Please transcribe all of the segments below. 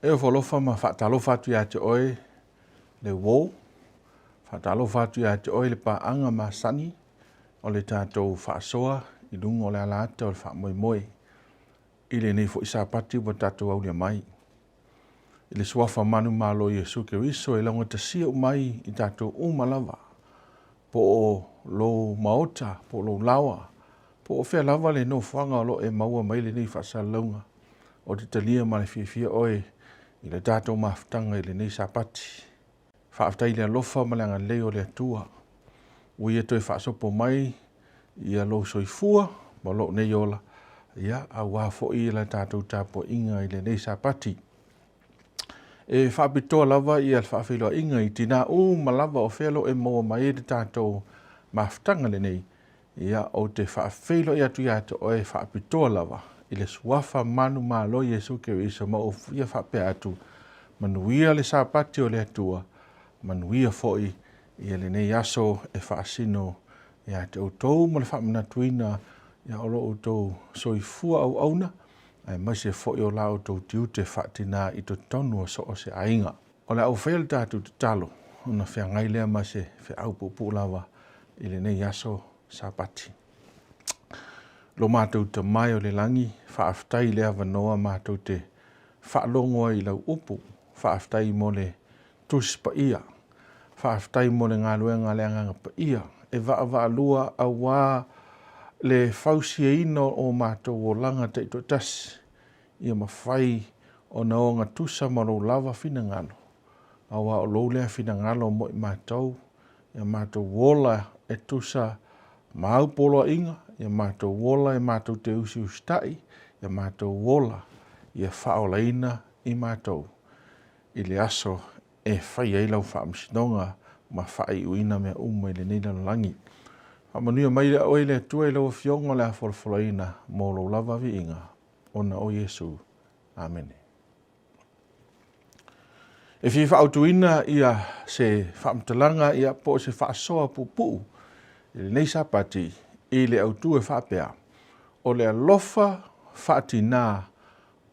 E ofo alofa ma faatalofa atu ia te oe le uō, faatalofa atu ia te oe le paaga masani o le tatou faasoa i luga o le alaata o le faamoemoe i lenei foi Sapati ua tatou aulia mai. I le suafa manumalo o Iesu Keriso e laugatasia uma ai i tatou uma lava, po o lou maota, po o lou laoa, po o fea lava le nofoaga o lo o e maua mai lenei faasalalauga, ou te talia ma le fiafia oe i le tatou mafutaga i lenei Sapati. Faafetai i le alofa ma le agalelei o le Atua ua ia toe faasopo mai ia lou soifua ma lou nei ola, ia, aua foi la tatou tapuaiga i lenei Sapati. E faapitoa lava ia le faafeiloaiga i tinā uma lava o fea lo e maua mai ai le tatou mafutaga lenei, ia, ou te faafeiloai atu ia te oe faapitoa lava i le suafa manumalo Iesu Keriso ma ou fia faapea atu, manuia le Sapati o le Atua, manuia foi ia lenei aso e faasino ia te outou ma le faamanatuina ia o lo outou soifua auauna, aemaise foi o la outou tiute faatinā i totonu o so o se aiga. O le a ou faia le tatou tatalo ona feagai lea ma se feau puupuu lava i lenei aso Sapati. Lo matou Tama e o le lagi, faafetai i le avanoa matou te faalogo ai i lau upu. Faafetai mo le Tusi Paia. Faafetai mo le galuega a le Agaga Paia e vaavaalua aua le fausiaina o matou olaga taitoatasi, ia mafai ona ogatusa ma lou lava finagalo, aua o lou lea finagalo mo i matou, ia matou ola e tusa ma au poloaiga, ia matou ola e matou te usiusitai, ia matou ola ia faaolaina i matou i le aso e fai ai lau faamasinoga ma faaiuina mea uma i lenei lalolagi. Faamanuia mai le oe le Atua i lau Afioga o le a folafolaina mo lou lava viiga, ona o Iesu. Amene. E fia faaautuina ia se faamatalaga ia po o se faasoa puupuu i lenei Sapati i le autu e faapea, o le alofa faatinā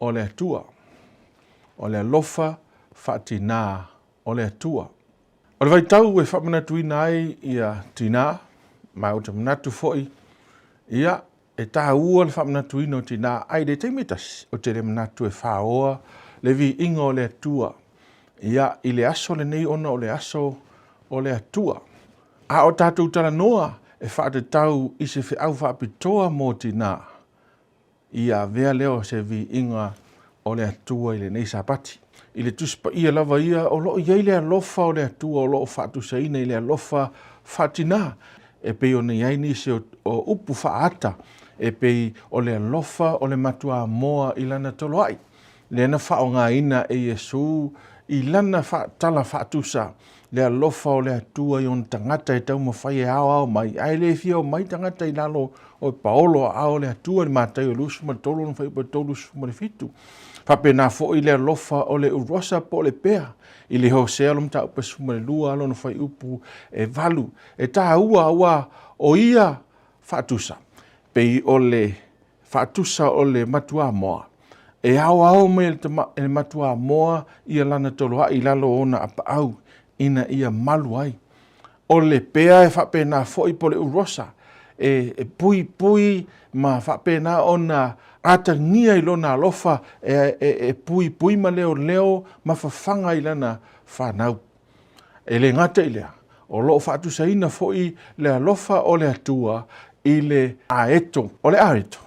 o le Atua. O le alofa faatinā o le Atua. O le vaitau e faamanatuina ai ia tinā, ma ou te manatu foi, ia, e taua le faamanatuina o tinā, ae i le taimi e tasi, ou te le manatu e faoa le viiga o le Atua, ia, i le aso lenei ona o le aso o le Atua. A o tatou talanoa e faatatau i se feau faapitoa mo tinā, Ia avea lea o se viiga o le Atua i lenei Sapati. I le Tusi Paia lava ia, o lo o i ai le alofa o le Atua o lo o faatusaina i le alofa faatinā, e pei ona i ai nisi o upu faaata e pei o le alofa o le matuamoa i lana toloai, lea na faaaogaina e Iesu i lana tala faatusa, le alofa o le Atua i ona tagata e taumafai e aoao mai, ae le fia omai tagata i lalo o paolo aao o le Atua i le Mataio 23 lona fuaiupu 37. Faapena foi le alofa o le urosa po o le pea i le Hosea lona mataupu 12 lona fuaiupu e 8. E taua aua o ia faatusa pei o le faatusa o le matuamoa, e aoao mai e le matuamoa ia lana toloai i lalo o ona apaau ina ia malu ai. O le pea e faapena foi po o le urosa e puipui ma faapena ona atagia i lona alofa e puipui ma leoleo ma fafaga i lana fanau. E le gata i lea, o lo o faatusaina foi le alofa o le Atua i le aeto. O le aeto,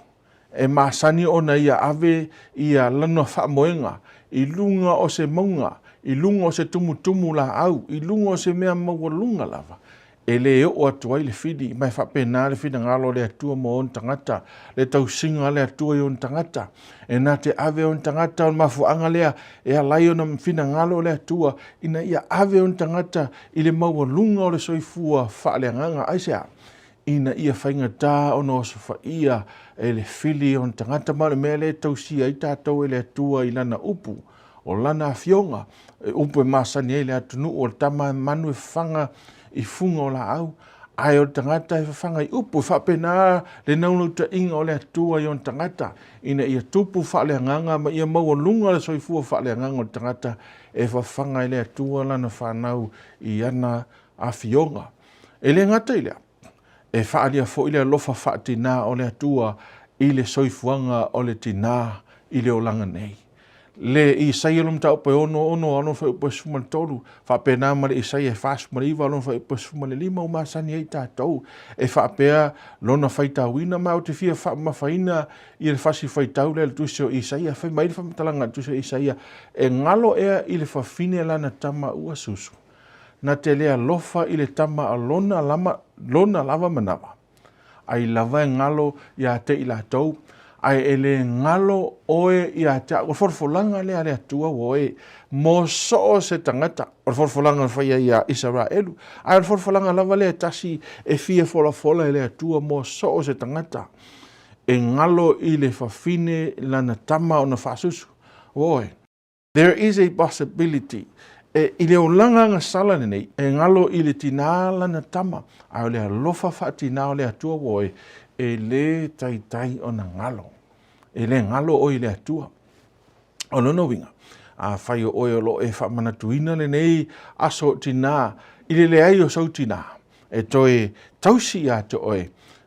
e masani ona ia ave ia lana faamoega i luga o se mauga, i luga o se tumutumu laau, i luga o se mea maualuga lava, e le oo atu ai le fili, ma e faapena le finagalo o le Atua mo ona tagata, le tausiga a le Atua i ona tagata. E na te ave ona tagata, o le mafuaaga lea e ala ai ona finagalo o le Atua ina ia ave ona tagata i le maualuga o le soifua faaleagaga. Aisea? Ina ia faigata ona osofaia e le fili ona tagata, ma o le mea lea e tausia ai tatou e le Atua i Lana upu, o Lana Afioga, e upu e masani ai le atunuu, o le tama manu e fafaga i fuga o laau. Ae o le tagata e fafaga i upu, e faapena le naulautaʻiga o le Atua i ona tagata, ina ia tupu faaleagaga ma ia maualuga le soifua faaleagaga o le tagata e fafaga e le Atua lana fanau i ana afioga. E le gata i lea, e faaalia foi le alofa faatinā o le Atua i le soifuaga o le tinā i le olaga nei. Le Isaia lona mataupu e 66 a lona fuaiupu e 13, faapena ma le Isaia e 49 a lona fuaiupu e 15 ua masani ai tatou e faapea lona faitauina. Ma ou te fia faamamafaina ia le fasi faitau lea i le tusi o Isaia. Fai mai le faamatalaga i le tusi o Isaia, E galo ea i le fafine lana tama ua susu, na te le alofa i le tama a lona lama, lona lava manawa, ai lava e galo iā te i latou, ae e le galo oe iā te au. O le folafolaga lea a le Atua ua oe mo so o se tagata. O le folafolaga na faia iā Isaraelu, ae o le folafolaga lava lea e tasi e fia folafola e le Atua mo so o se tagata. E galo i le fafine lana tama ona faasusu. Ua oe. There is a possibility e, i le olaga agasala lenei, e galo i le tinā lana tama, a o le alofa faatinā o le Atua ua oe, e lē taitai ona galo. E lē galo oe i le Atua. O lona uiga, afai o oe o lo o e faamanatuina lenei aso tinā i le leai o sou tinā, e toe tausi iā te oe,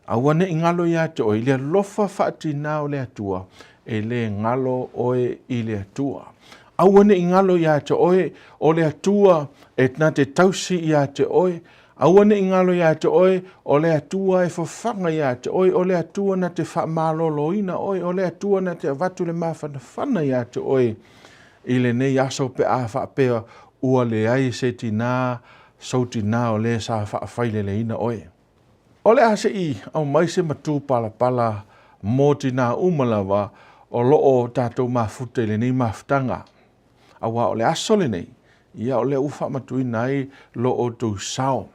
aua ne i galo iā te oe, i le alofa faatinā o le Atua, e lē galo oe i le Atua. Aua ne i galo iā te oe, o le Atua e na te tausi iā te oe, aua ne i galo iā te oe, o le Atua e fafaga iā te oe, o le Atua na te faamaloloina oe, o le Atua na te avatu le mafanafana iā te oe i lenei aso pe a faapea ua leai se tinā sou tinā o le sa faafaileleina oe. O le a se i aumai se matū palapala mō tinā uma lava o lo o tatou mafuta i lenei mafutaga, auā o le aso lenei, ia o lea ua faamatuina ai lo outou sao.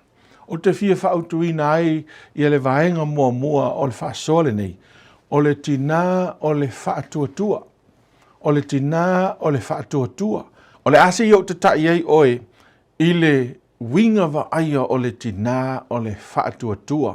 Ou te fia faautuina ai ia le vaega muamua o le faasoa lenei, o le tinā o le faatuatua. O le tinā o le faatuatua. O le a se i ou tataʻi ai oe I le uiga vaaia o le tinā o le faatuatua,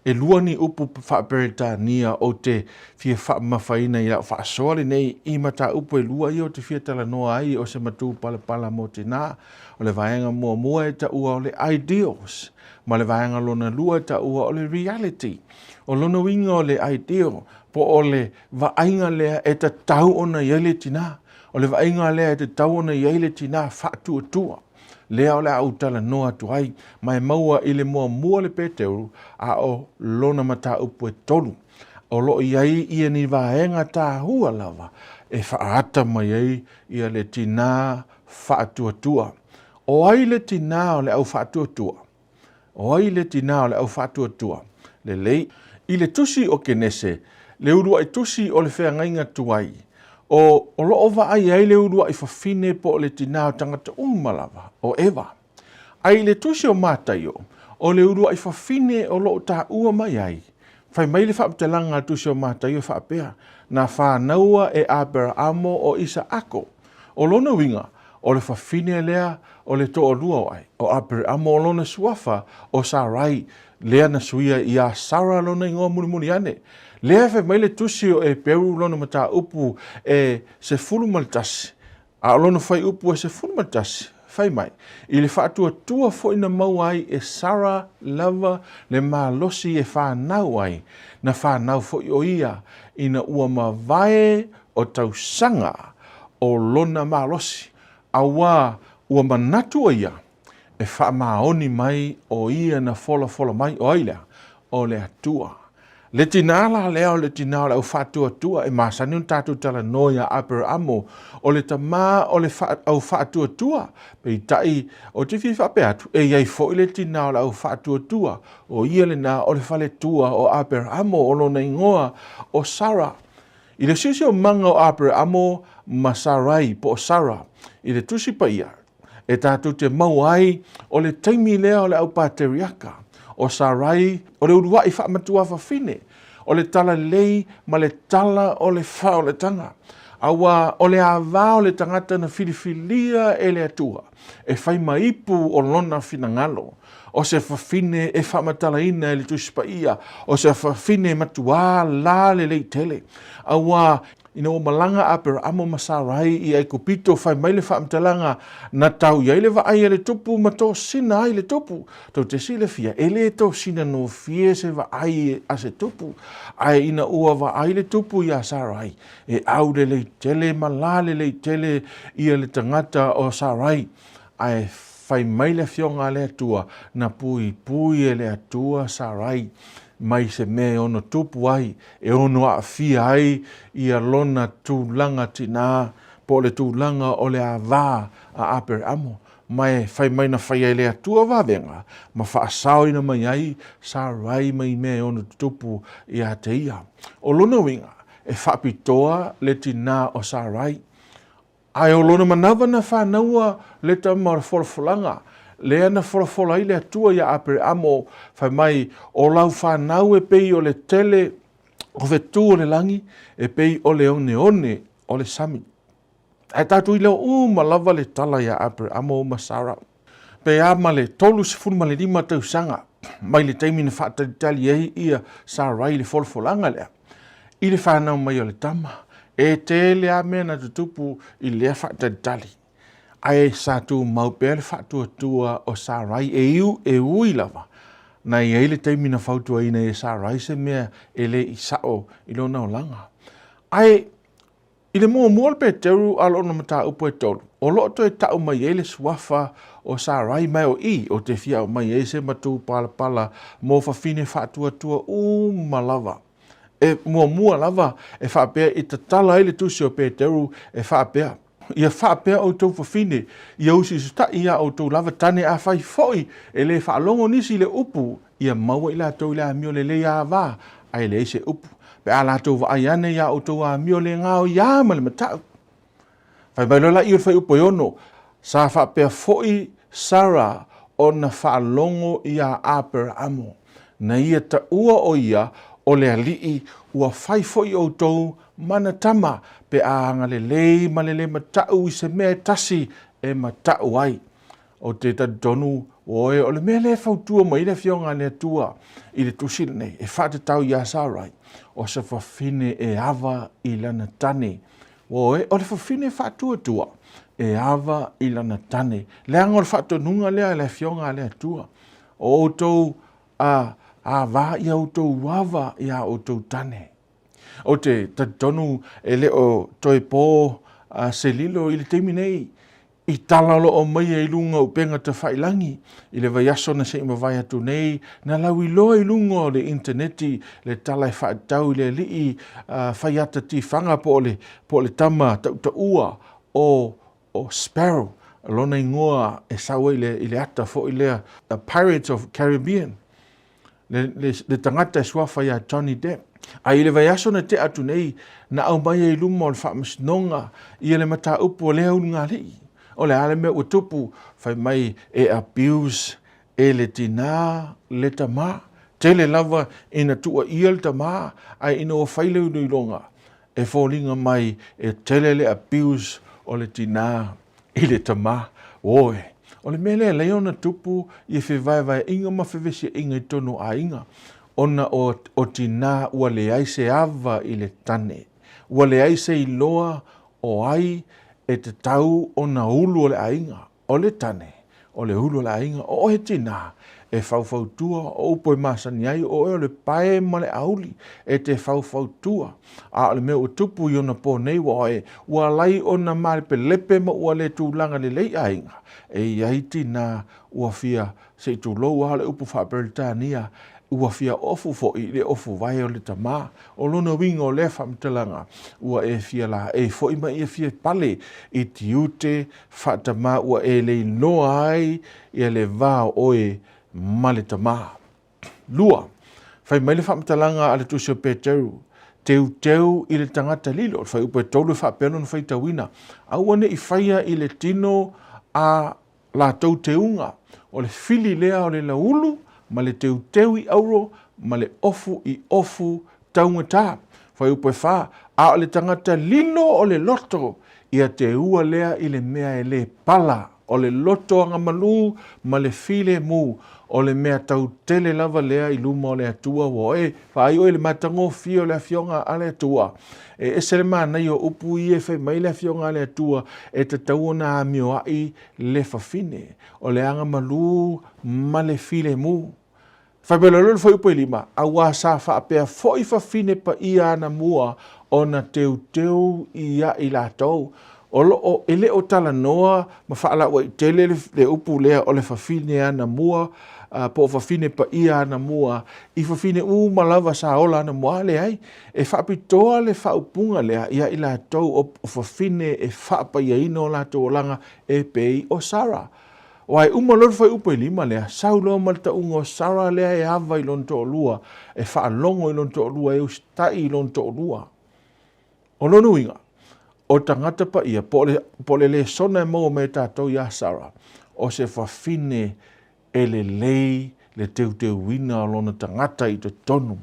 e lua ni upu faa-Peretania ou te fia faamamafaina i lau faasoa lenei i mataupu e lua ia ou te fia talanoa ai o se matū palapala mo tinā. O le vaega muamua e taua o le ideals, ma le vaega lona lua e taua o le reality. O lona uiga o le ideal, po o le vaaiga lea e tatau ona i ai le tinā. O le vaaiga lea e tatau ona i ai le tinā faatuatua, lea o le a ou talanoa atu ai, ma e maua i le muamua le Peteru, a o lona mataupu e tolu. O lo o i ai ia ni vaega tahua lava e faaata mai ai ia le tinā faatuatua. O ai le tinā o le au faatuatua? O ai le tinā o le au faatuatua? Lelei. I le tusi o Kenese, le uluai tusi o le feagaiga tuai, o, o lo o vaai ai le uluai fafine po o le tinā o tagata uma lava, o Eva. A i le tusi o Mataio, o le uluai fafine o lo o taua mai ai, fai mai le faamatalaga a le tusi o Mataio e faapea, Na fānaua e Aperaamo o Isaako. O lona uiga, o le fafine lea o le toalua o ai, o Apereamo o lona suafa o Sarai, lea na suia iā Sara lona igoa mulimuli ane. Lea e fai mai le tusi o Eperu lona mataupu e 11, a o lona fuaiupu e 11, fai mai, I le faatuatua foi na maua ai e Sara lava le malosi e fanau ai, na fanau foi o ia ina ua mavae o tausaga o lona malosi, auā ua manatu o ia e faamaoni mai o ia na folafola mai, o ai lea? O le Atua. Le tinā la lea o le tinā o le au faatuatua e masani ona tatou talanoa iā Aperaamo, o le tamā o le au faatuatua, peitai ou te fia faapea atu, e i ai foi le tinā o le au faatuatua, o ia lenā o le faletua o Aperaamo, o lona igoa o Sara. I le siosiomaga o Apereamo ma Sarai, po o Sara, i le Tusi Paia, e tatou te maua ai o le taimi lea o le aupateriaka, o Sarai, o le uluai faamatuafafine, o le talalelei ma le tala o le faaolataga. Auā o le ava o le tagata na filifilia e le Atua e fai ma ipu o lona finagalo. O se fafine e faamatalaina e le Tusi Paia, o se fafine matuā lalelei tele. Auā, ina ua malaga a Aperaamo ma Sarai i Aikupito, fai mai le faamatalaga, na tau i ai le vaai a le tupu ma tosina ai le tupu. Tou te silafia, e le tosina nofie se vaai a se tupu, ae ina ua vaai le tupu iā Sarai, e aulelei tele ma lalelei tele ia le tagata o Sarai. Ae fai mai le Afioga a le Atua, na puipui e le Atua Sarai mai se mea e ono tupu ai, e ono aafia ai ia lona tulaga tinā, po o le tulaga o le ava a Aperamo, ma e fai mai na faia e le Atua vavega ma faasaoina mai ai Sarai mai mea e ono tutupu ia te ia. O lona uiga, e faapitoa le tinā o Sarai. Ae o lona manawa na fanaua le tama o le folafolaga, lea na folafola ai le Atua iā Apereamo, fai mai, O lau fanau e pei o le tele o fetu o le lagi, e pei o le oneone o le sami. Ae tatou iloa uma lava le tala iā Apereamo ma Sara. Pe a ma le 35 tausaga mai le taimi na faatalitali ai ia Sarai i le folafolaga lea, i le fanau mai o le tama, e tele lava mea na tutupu i lea faatalitali. Ae sa tumau pea le faatuatua o Sarai e iu e ui lava na i ai le taimi na fautuaina ai e Sarai se mea e le i sao i lona olaga. Ae I le muamua o le Peteru a lona mataupu e tolu, o lo o toe tau mai ai le suafa o Sarai mai o i o te fia aumai ai se matū palapala mo fafine faatuatua uma lava. E muamua lava e faapea i tatala ai le tusi o Peteru e faapea, Ia faapea outou fafine, ia usiusitaʻi iā outou lava tane afai foi e le faalogo nisi i le upu, ia maua i latou i le amio lelei ava, ae leai se upu, pe a latou vaai ane iā outou amio le gaoiā ma le matau. Fai mai loa laia o le fuaiupu e ono, Sa faapea foi Sara ona faalogo iā Aperaamo, na ia taua o ia o le alii, ua fai foi outou ma na tama, pe a agalelei ma le le matau i se mea e tasi e matau ai. Ou te talitonu oe o le mea lea e fautua mai ai le Afioga a le Atua i le tusi lenei, e faatatau iā Sarai, o se fafine e ava i lana tane. Oe, o le fafine faatuatua e ava i lana tane. Leaga o le faatonuga lea a le Afioga a le Atua, o outou a ava ia outou ava iā outou tane. Ou te talitonu e le o toe po se lilo i le taimi nei i tala o lo o aumaia i luga o upega tafailangi i le vaiaso na se i mavae atu nei, na lauiloa i luga o le initaneti le tala e faatatau i le alii faiata tifaga po o le, po o le tama tautaua o, o Sparrow, lona igoa e sau ai i le ata foi lea, Pirates of Caribbean. le, le, le tagata e suafa iā Johnny Depp. A i le vaiaso na tea atu nei, na aumai ai i luma o le faamasinoga ia le mataupu a lea ulugalii. O le a le mea ua tupu, fai mai e abuse e le tinā le tamā. Tele lava ina tuuaia le tamā, ae ina ua fai le iloiloga, e foliga mai e tele le abuse o le tinā i le tamā. Oi, o le mea lea e lei ona tupu ia fevaevaeaiga ma fevesiaiga i totonu o aiga, ona o, o tinā ua leai se ava i le tane, ua leai se iloa o ai e tatau ona ulu o le aiga. O le tane, o le ulu o le aiga, o oe tinā, e faufautua, o upu e masani ai, o oe o le pae ma le auli, e te faufautua. A o le mea ua tupu i ona pō nei, ua oe, ua alai ona malepelepe ma ua le tulaga lelei aiga, e i ai tinā ua fia, se i tulou lava le upu faa-Peretania, ua fia ofu foi i le ofu vae o le tamā. O lona uiga o lea faamatalaga, ua e fia laei foi ma ia fia pale i tiute faatamā ua e le iloa ai ia le va o oe ma le tamā. 2. Fai mai le faamatalaga a le Tusi o Peteru, Teuteu i le tagata lilo. O le fuaiupu e tolu e faapea lona faitauina, Aua ne i faia i le tino a latou teuga, o le fili lea o le laulu ma le teuteu i auro ma le ofu i ofu taugata. Fuaiupu e fa, A o le tagata lilo o le loto, ia teua lea i le mea e le pala. O le loto agamalu ma le filemu, o le mea tautele lava lea i luma o le Atua. Ua oe vaai oe i le matagofie o le Afioga a le Atua. E ese le manaia o upu ia e fai mai le Afioga a le Atua e tatau ona amioai le fafine. O le agamalu ma le filemu. Fai mai loa le fuaiupu e 5, auā sa faapea foi fafine paia anamua ona teuteu ia i latou. O lo o e le o talanoa ma faalauaitele le upu lea o le fafine anamua po o fafine paia anamua i fafine uma lava sa ola anamua. A leai, e faapitoa le faaupuga lea ia i latou o fafine e faapaiaina o latou olaga e pei o Sara. Aua e uma loa le fuaiupu e 5 lea, sau loa ma le tauga o Sara lea e ava i lona toalua, e faalogo i lona toalua, e usitai i lona toalua. O lona uiga, o tagata paia, po o le lesona e maua mai e tatou iā Sara, o se fafine e lelei le teuteuina o lona tagata i totonu.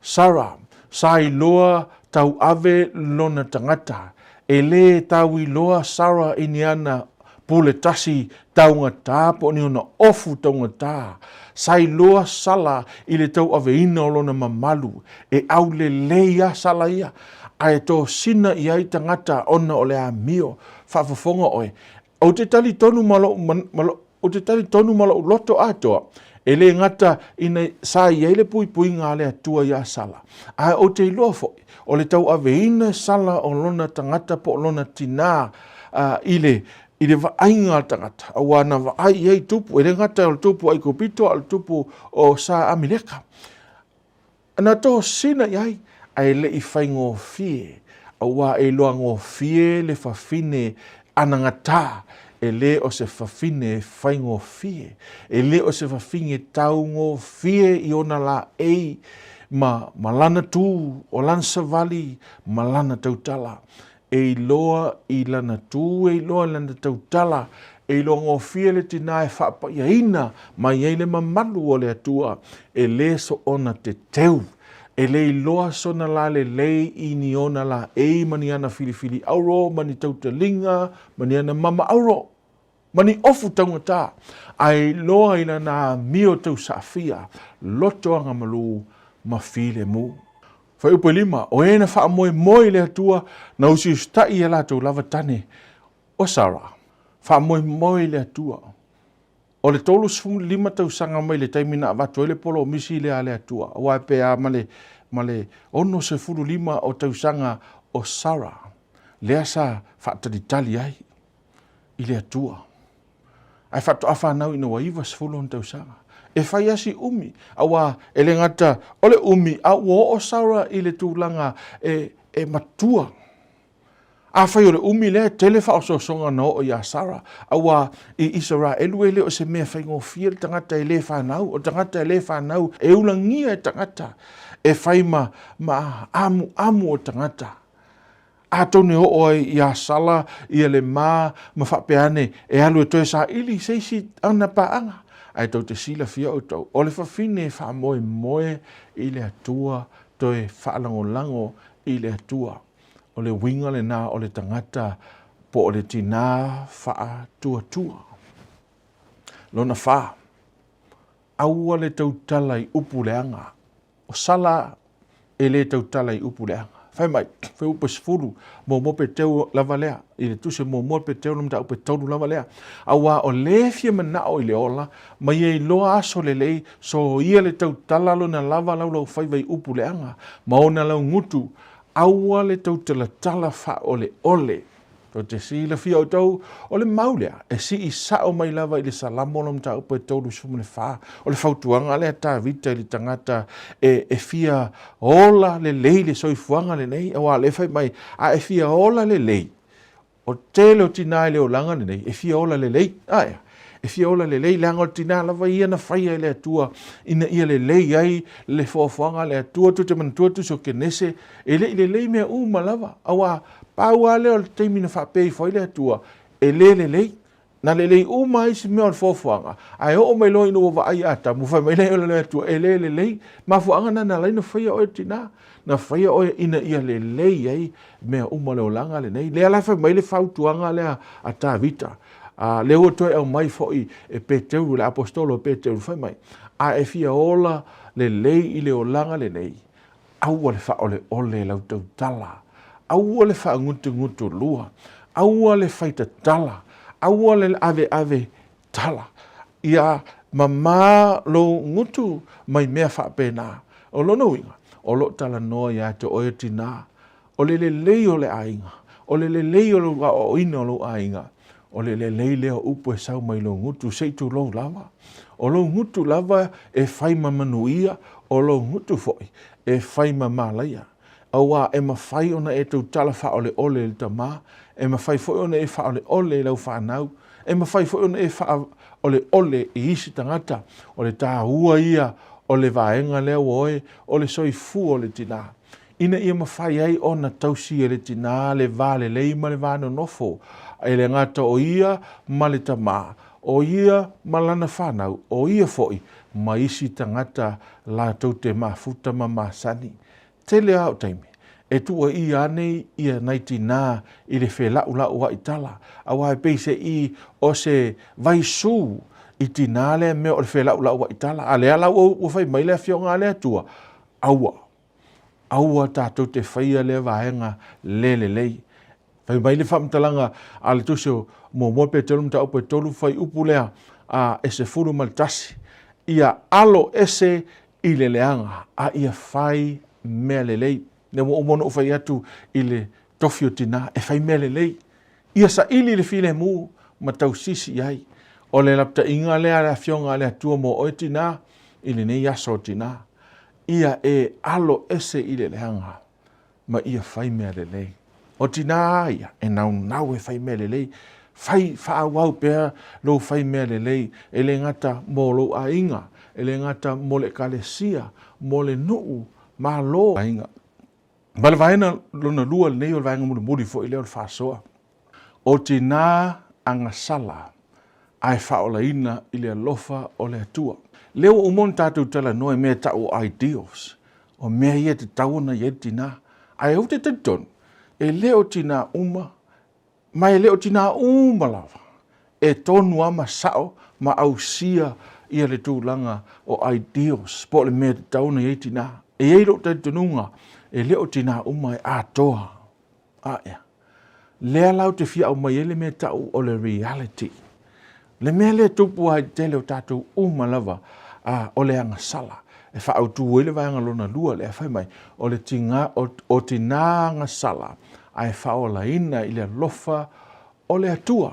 Sara, sa iloa tauave lona tagata. E lē tauiloa Sara i ni ana pule tasi taugata po o ni ona ofu taugata. Sa iloa Sala i le tauaveina o lona mamalu. E aulelei lava Sala ia, ae tosina i ai tagata ona o le amio. Faafofoga oe, ou te talitonu ma lou, ma lou, Ou te talitonu ma lou loto atoa, e le gata ina sa i ai le puipuiga a le Atua iā Sala, ae ou te iloa foi, o le tauaveina e Sala o lona tagata po o lona tinā i le, i le vaaiga a le tagata, auā na vaai i ai tupu, e le gata o le tupu Aikupito a o le tupu o Sa Amileka. Na tosina i ai, ae le i faigofie, auā e iloa gofie le fafine anagatā, e le o se fafine faigofie, e le o se fafine taugofie i ona laei ma, ma lana tū, o lana savali ma lana tautala. E iloa i lana tū, e iloa i lana tautala, e iloa gofie le tinā e faapaiaina mai ai le mamalu o le Atua, e lē soona teteu, e le iloa sona lalelei i ni ona laei ma ni ana filifili auro ma ni tautaliga ma ni ana mama auro ma ni ofu taugata, ae iloa i lana amio tausaafia, loto agamalu ma filemu. Fuaiupu e 5, O e na faamoemoe i le Atua, na usiusitaʻi e latou lava tane o Sara. Faamoemoe i le Atua. O le 35 tausaga mai le taimi na avatu ai le polomisi lea a le Atua, aua e pe a ma le, ma le 65 o tausaga o Sara, lea sa faatalitali ai i le Atua. Ae faatoa fanau ina ua 90 ona tausaga. E fai lava si umi, aua e le gata o le umi, a ua oo Sara i le tulaga e, e matua. Afai o le umi lea, e tele faaosoosoga na oo iā Sara, aua i Isaraelu e le o se mea faigofie le tagata e le fanau, o le tagata e le fanau e ulagia e tagata, e fai ma, ma amuamu o tagata. Atonu e oo ai iā Sala ia le ma ma faapea ane e alu e toe saili i se isi ana paaga. Ae tou te silafia outou, o le fafine e faamoemoe i le Atua toe faalagolago i le Atua. O le uiga lena o le tagata po o le tinā faatuatua. Lona whā, aua le tautala i upu leaga. O Sala e lē tautala i upu leaga. Fai mai, fai upu e 10, muamua Peteu lava lea, i le tusi muamua Peteu le mataupu e 3 lava lea. Auā o lē fia manao i le ola, ma ia iloa aso lelei, soia le tautala lona lava laulaufaiva i upu leaga, ma ona laugutu, aua le tautalatala faaoleole. Tou te silafia outou, o le mau lea, e sii sao mai lava i le Salamo le mataupu e 34, o le fautuaga lea a Tavita i le tagata e, e fia ola lelei le soifuaga lenei, aua o lea e fai mai, a e fia ola lelei, o tele o tinā i le olaga lenei, e fia ola lelei, ae, e fia ola lelei, leaga o le tinā lava ia na faia e le Atua, ina ia lelei ai le foafoaga a le Atua. Tou te manatua le tusi o Kenese, e le i lelei mea uma lava, aua pau lava lea o le taimi na faapea ifo ai le Atua, e le lelei. Na lelei uma isi mea o le foafoaga, ae oo mai loa ina ua vaai ia Atamu, fai mai lea o le Atua, e le lelei. Mafuaaga lena na ala ai ona faia oe e le tinā, na faia oe ina ia lelei ai mea uma o le olaga lenei. Lea la e fai mai le fautuaga lea a Tavita. A lea ua toe aumai foi e Peteru, le aposetolo o Peteru, fai mai, A e fia ola lelei i le olaga lenei, aua le faaoleole i lau tautala, aua le faagutugutulua, aua le faitatala, aua le aveave tala. Ia mamā lou gutu mai mea faapena. O lona uiga, o lo o talanoa ia te oe tinā, o le lelei o le aiga, o le lelei o lou aoaoina o lou aiga, o le lelei lea o upu e sau mai lou gutu, se i tulou lava. O lou gutu lava e fai ma manuia, o lou gutu foi e fai ma malaia. Auā e mafai ona e tautala faaoleole i le tama, e mafai foi ona e faaoleole i lau fanau, e mafai foi ona e faaoleole i isi tagata. O le taua ia o le vaega lea ua oe, o le soifua o le tinā, ina ia mafai ai ona tausi e le tinā le va lelei ma le va nonofo, e le gata o ia ma le tama, o ia ma lana fanau, o ia foi ma isi tagata latou te mafuta ma masani. Tele lava o taimi, e tuuaia ane ia nai tinā i le fela'ula'ua'i tala, auā e pei se i o se vaisū i tinā lea mea o le fela'ula'ua'i tala. A lea la ua fai mai le Afioga a le Atua, aua, aua tatou te faia lea vaega le lelei. Fai mai le faamatalaga a le Tusi o Muamua Petelo mataupu e 3 fuaiupu lea a e 11, ia alo ese i le leaga a ia fai mea lelei. Lea ua uma ona ou fai atu i le tofi o tinā e fai mea lelei. Ia saili le filemu ma tausisi i ai. O le lapataiga lea a le Afioga a le Atua mo oe tinā i lenei aso o tinā. Ia e alo ese i le leaga ma ia fai mea lelei. O tinā a ia e naunau e fai mea lelei, fai faaauau pea lou fai mea lelei, e le gata mo lou aiga, e le gata mo le ekalesia, mo le nuu, malo. Aiga. Ma le vaega lona lua lenei o le vaega mulimuli foi lea o le faasoa. O tinā agasala ae faaolaina i le alofa o le Atua. Lea ua uma ona tatou talanoa i mea e tau o ideals, o mea ia e tatau ona i ai le tinā. Ae ou te talitonu, e le o tinā uma, ma e le o tinā uma lava e tonu lava ma sao ma ausia ia le tulaga o ideals po o le mea e tatau ona i ai tinā. E i ai lou talitonuga, e le o tinā uma e atoa. A ea. Lea la ou te fia aumai ai le mea e tau o le reality. Le mea lea e tupu ai i le tele o tatou uma lava, a, o le agasala. E faaautu ai le vaega lona lua lea, fai mai, o le tiga, o, o tinā agasala ae faaolaina i le alofa o le Atua.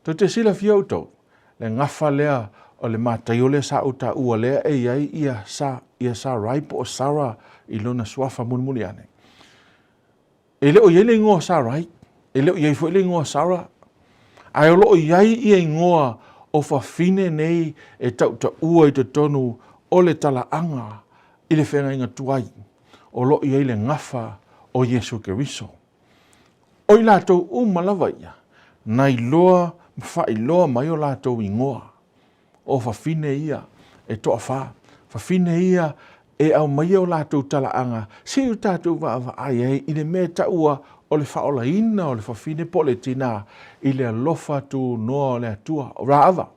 Tou te silafia outou, le gafa lea o le Mataio lea sa ou taua lea e i ai ia, sa, ia Sarai po o Sara i lona suafa mulimuli ane. E le o i ai le igoa o Sarai, e le o i ai foi le igoa o Sara, ae o lo o i ai ia igoa o fafine nei e tautaua i totonu o le talaaga i le feagaiga tuai, o lo o i ai le gafa o Iesu Keriso. O i latou uma lava ia, na iloa ma faailoa mai o latou igoa. O fafine ia e toafā, fafine ia e aumaia o latou talaaga se i o tatou vaavaai ai i le mea e taua o le faaolaina o le fafine po o le tinā i le alofa tunoa o le Atua. O Raava,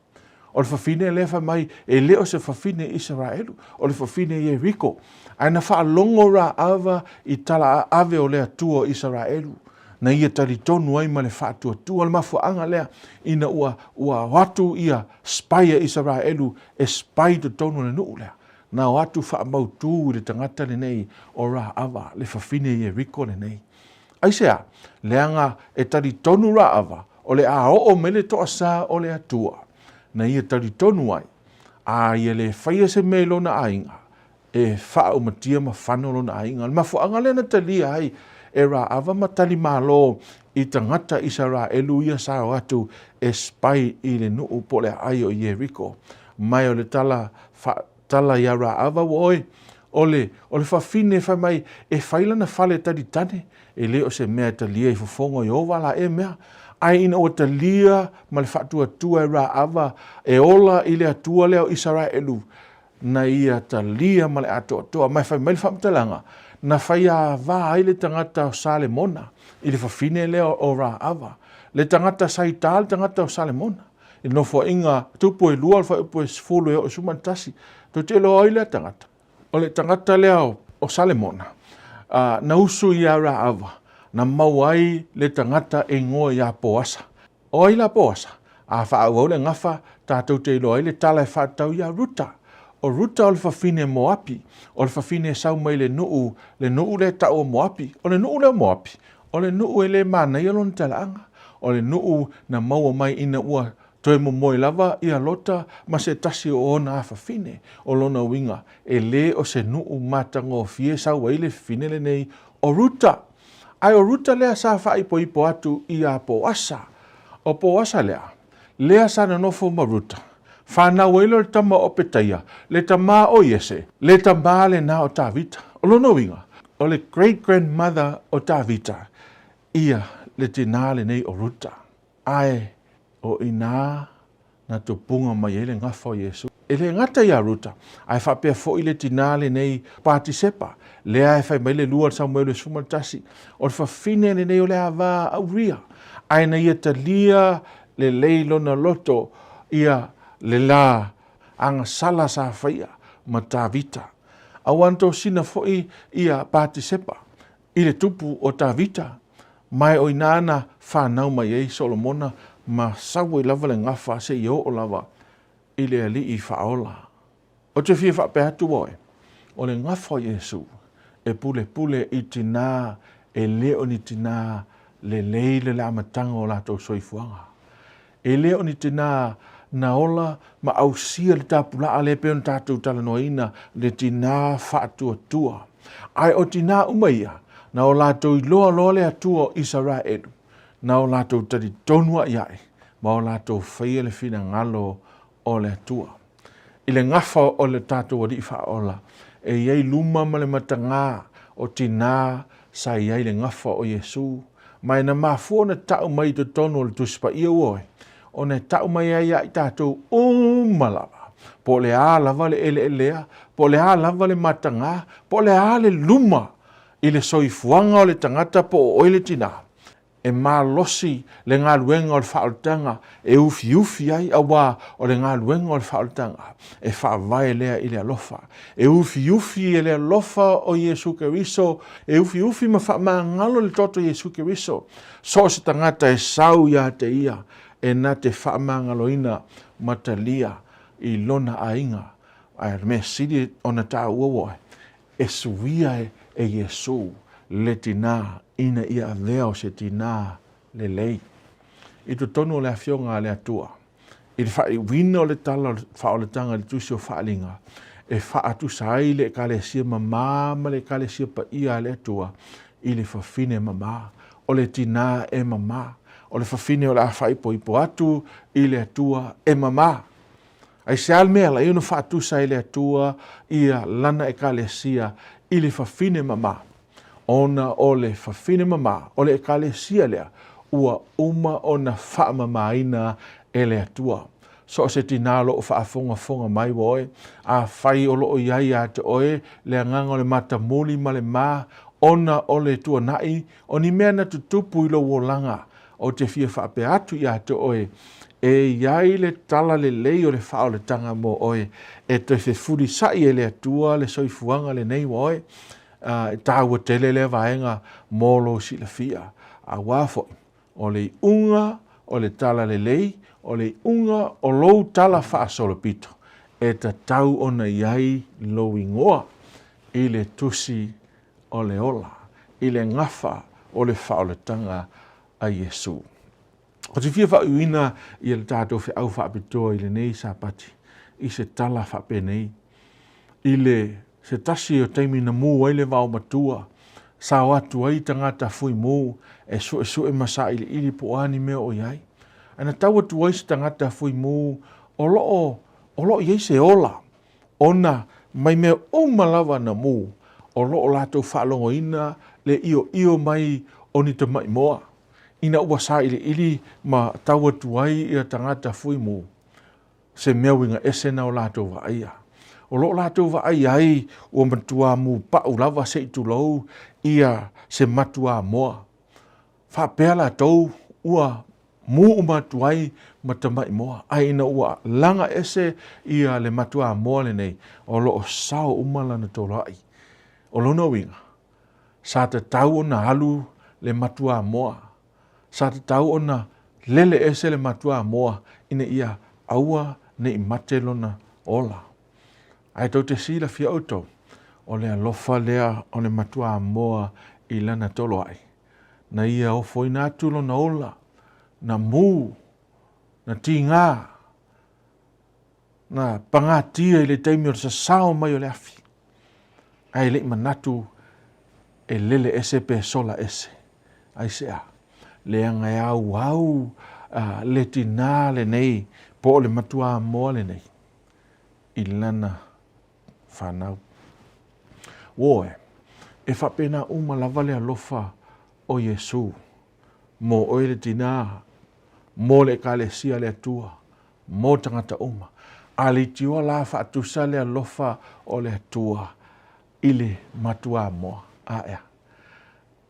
o le fafine lea fai mai e le o se fafine Isaraelu, o le fafine Ieriko. Ae na faalogo Raava i tala aave o le Atua o Isaraelu, na ia talitonu ai ma le faatuatua. O le mafuaaga lea ina ua ua o atu ia spy a Isaraelu e spy i totonu o le nuu lea, na o atu faamautu i le tagata lenei o Raava, le fafine Ieriko lenei. Aisea? Leaga e talitonu Raava o le a oo mai le toasā o le Atua, na ia talitonu ai, a ia le faia se mea i lona aiga, e faaumatia ma fano lona aiga. O le mafuaaga lea na talia ai e Raava ma tali malo i tagata Isaraelu ia sa o atu e spy i le nuu po o le aai o Ieriko. Mai o le tala tala ia Raava ua oe, o le, o le fafine fai mai e fai lana fale talitane, e le o se mea e talia i fofoga o Ieova la ea mea. Ae ina ua talia ma le faatuatua e Raava e ola i le Atua lea o Isaraelu, na ia talia ma le atoatoa. Ma e fai mai le faamatalaga, Na faiāvā ai le tagata o Salemona i le fafine lea o Raava, le tagata sa i tā le tagata o Salemona. I le nofoaiga tupu e lua o le fuaiupu e 10 e oo i le 11, tou te iloa ai lea tagata. O le tagata lea o Salemona, na usu ia Raava, na maua ai le tagata e igoa ia Poasa. O ai la Poasa? A faaauau le gafa, tatou te iloa ai le tala e faatatau ia Ruta. O Ruta o le fafine Moapi, o le fafine e sau mai le nuu, le nuu lea e tau o Moapi. O le nuu lea o Moapi, o le nuu e le manaia lona talaaga. O le nuu na maua mai ina ua toe momoe lava ia Lota ma se tasi o ona afafine. O lona uiga, e le o se nuu matagofie sau ai le fafine lenei o Ruta. Ae o Ruta lea sa faaipoipo atu iā Poasa. O Poasa lea, lea sa nonofo ma Ruta. Fanau ai lea o le tama o Opetaia, le tamā o Iese, le tamā lenā o Tavita. O lona uiga, o le great grandmother o Tavita, ia le tinā lenei o Ruta. Ae o i inā na tupuga mai ai le gafa o Iesu. E le gata iā Ruta, ae faapea foi le tinā lenei Patisepa, lea e fai mai le lua o le Samuelu e 11, o le fafine lenei o le ava a Uria, ae na ia talia lelei lona loto ia le la agasala sa faia ma Tavita. Aua na tosina foi ia Patisepa i le tupu o Tavita, Mae o inā na whanau mai ai Solomona ma sau ai lava le gafa seia oo lava i le Alii Faaola. Ou te fia faapea atu oe, o le gafa o Iesu e pulepule i tinā e le o ni tinā lelei le amataga o latou soifuaga. E le o ni tinā na ola ma ausia le tapulaa lea pei ona tatou talanoaina le tinā faatuatua. Ae o tinā uma ia, na o latou iloa loa le Atua o Isaraelu, na o latou talitonu aʻiaʻi ma o latou faia le finagalo o le Atua. I le gafa o le tatou Alii Faaola, e i ai luma ma le matagā o tinā sa i ai le gafa o Iesu, ma e na mafua ona ta'u mai i totonu o le Tusi Paia ua oe, ona e ta'u mai ai ia i tatou uma lava, po o le a lava le eleelea, po o le a lava le matagā, po o le a le luma i le soifuaga o le tagata po o oe le tinā, E malosi le galuega o le faaolataga e ufiufi ai, auā o le galuega o le faaolataga e faavae lea i le alofa. E ufiufi e le alofa o Iesu Keriso, e ufiufi ma faamagalo le toto o Iesu Keriso. So o se tagata e sau iā te ia, e na te faamagaloina ma talia i lona aiga. Ae o le mea sili ona taua ua oe, E suia e Iesū le tinā ina ia avea o se tinā lelei. I totonu o le Afioga a le Atua, i le faaiuina o le tala o le faaolataga i le Tusi o Faaaliga, e faatusa ai le Ekalesia mamā ma le Ekalesia paia a le Atua i le fafine mamā. O le tinā e mamā. O le fafine o le a faaipoipo atu i le Atua e mamā. Aisea le mea lai ona faatusa ai le Atua ia Lana Ekalesia i le fafine mamā? Ona o le fafine mamā, o le Ekalesia lea, ua uma ona faamamāina e le Atua. So o se tinā o lo o faafogafoga mai ua oe, afai o lo o i ai ia te oe le agaga o le matamuli ma le mā ona o le tuanai o ni mea na tutupu i lou olaga, Ou te fia faapea atu ia te oe, e i ai le tala lelei o le faaolataga mo oe, e toe fefulisaʻi e le Atua le soifuaga lenei ua oe. E taua tele lea vaega mo lou silafia. Auā foi, o le iuga o le tala lelei, o le iuga o lou tala faasolopito, e tatau ona i ai lou igoa i le tusi o le ola i le gafa o le faaolataga a Iesu. Ou te fia faauiina ia le tatou feau faapitoa i lenei Sapati i se tala faapenei, i le se tasi o taimi na mū ai le vao matua, sa o atu ai tagata fui mū e suesue ma sailiili po o a ni mea o i ai. Ae na tau atu ai se tagata fui mū o lo o i ai se ola ona mai mea uma lava na mū, o lo o latou faalogoina le ioio mai o ni tamaʻi moa, ina ua sailiili ma tau atu ai ia tagata fui mū, se mea uiga ese na o latou vaaia. O lo o latou vaai ai ua matua mupau lava se i tulou ia se matuamoa. Faapea latou ua mu uma atu ai ma tamai moa, ae ina ua laga ese ia le matuamoa lenei, o lo o sao uma lana toloai. O lona uiga, sa tatau ona alu le matuamoa, sa tatau ona lele ese le matuamoa ina ia aua ne i mate lona ola. Ae tou te silafia outou, o le alofa lea o le matuamoa i lana toloai, na ia ofoina atu lona ola, na mu, na tiga, na pagatia i le taimi o le sasao mai o le afi, ae le i manatu e lele ese pe sola ese. Aisea? Leaga e auau le tinā lenei po o le matuamoa lenei i lana fanau. Uoe, e faapena uma lava le alofa o Iesu mo oe le tinā, mo le Ekalesia a le Atua, mo tagata uma. A leitioa la faatusa le alofa o le Atua i le matuamoa. A ea?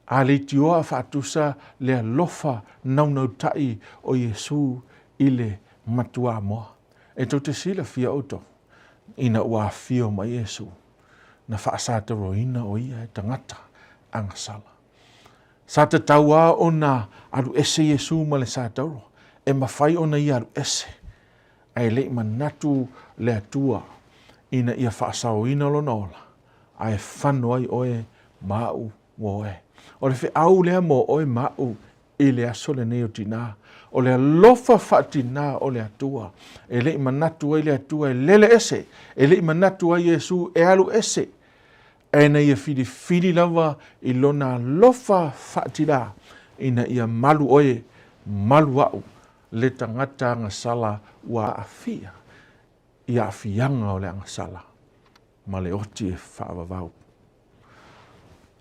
A leitioa faatusa le alofa naunautaʻi o Iesu i le matuamoa. E tou te silafia outou, ina ua afio mai Iesu, na faasatauroina o ia e tagata agasala. Sa tatau lava ona alu ese Iesu ma le satauro, e mafai ona ia alu ese, ae le i manatu le Atua ina ia faasaoina lona ola, ae fano ai oe ma au ua oe. O le feau lea mo oe ma au i le aso lenei o tinā, o le alofa faatinā o le Atua, e le i manatu ai le Atua e lele ese, e le i manatu ai Iesu e alu ese, ae na ia filifili lava i lona alofa faatinā ina ia malu oe, malu au, le tagata agasala ua aafia i aafiaga o le agasala ma le oti e faavavau.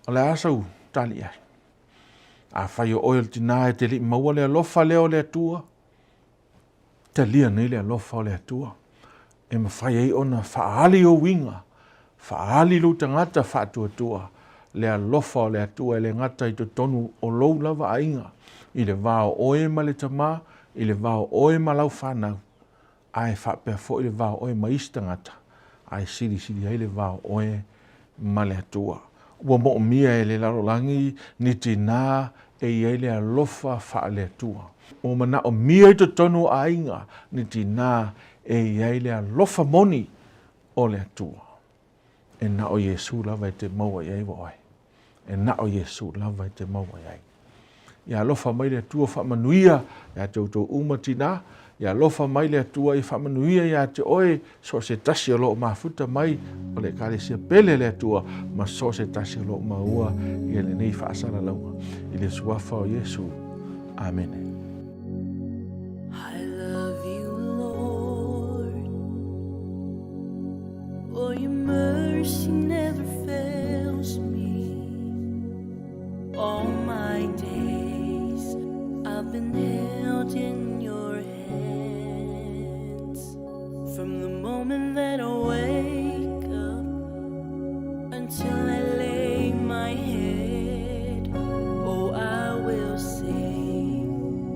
O le a sau tali i ai? Afai o oe o le tinā e te le i maua le alofa lea o le Atua, talia nei le alofa o le Atua e mafai ai ona faaali ou uiga, faaali lou tagata faatuatua le alofa o le Atua e le gata i totonu o lou lava aiga, i le va o oe ma le tama, i le va o oe ma lau fanau, ae faapea foi le va o oe ma isi tagata, ae silisili ai le va o oe ma le Atua. Ua moomia e le lalolagi ni tinā e i ai le alofa faale-Atua. Ua manaomia i totonu o aiga ni tinā e i ai le alofa moni o le Atua. E na o Iesu lava e te maua i ai ua oe. E na o Iesu lava e te maua i ai. Ia alofa mai le Atua faamanuia ia te outou uma tinā. Ia alofa mai le Atua ia faamanuia ia te oe so o se tasi o lo o mafuta mai o le Ekalesia pele a le Atua ma so o se tasi o lo o maua ia lenei faasalalauga. I le Suafa o Iesu. Amene. I love you, Lord. For your mercy never fails me. All my days I've been held in your hands. From the moment that I wake up until I lay my head, oh, I will sing.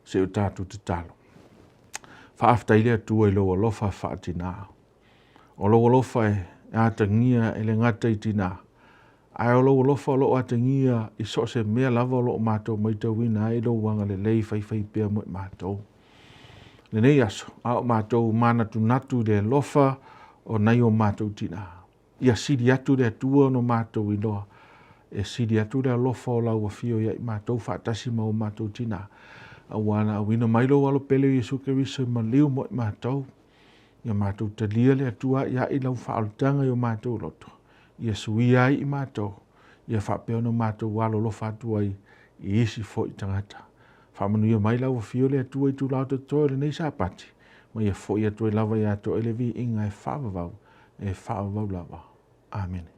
Se i o tatou tatalo. Faafetai le Atua i lou alofa faatinā. O lou alofa e atagia e le gata i tinā, ae o lou alofa o lo o atagia i so o se mea lava o lo o matou matauina ai lou agalelei faifaipea mo i matou. Lenei aso, a o matou manatunatu i le alofa o nai o matou tinā. Ia sili atu le Atua ona matou iloa, e sili atu le alofa o lau afio ia i matou faatasi ma o matou tinā, auā na auina mai lou Alo pele o Iesu Keriso e maliu mo i matou. Ia matou talia le Atua a'ia'i lau faaolataga i o matou loto, ia suia ai i matou, ia faapea ona matou alolofa atu ai i isi foi tagata. Faamanuia mai lau afio le Atua i itula o totoe o lenei Sapati, ma ia fo'i atu ai lava ia te Oe le viiga e faavavau, e faavavau lava. Amene.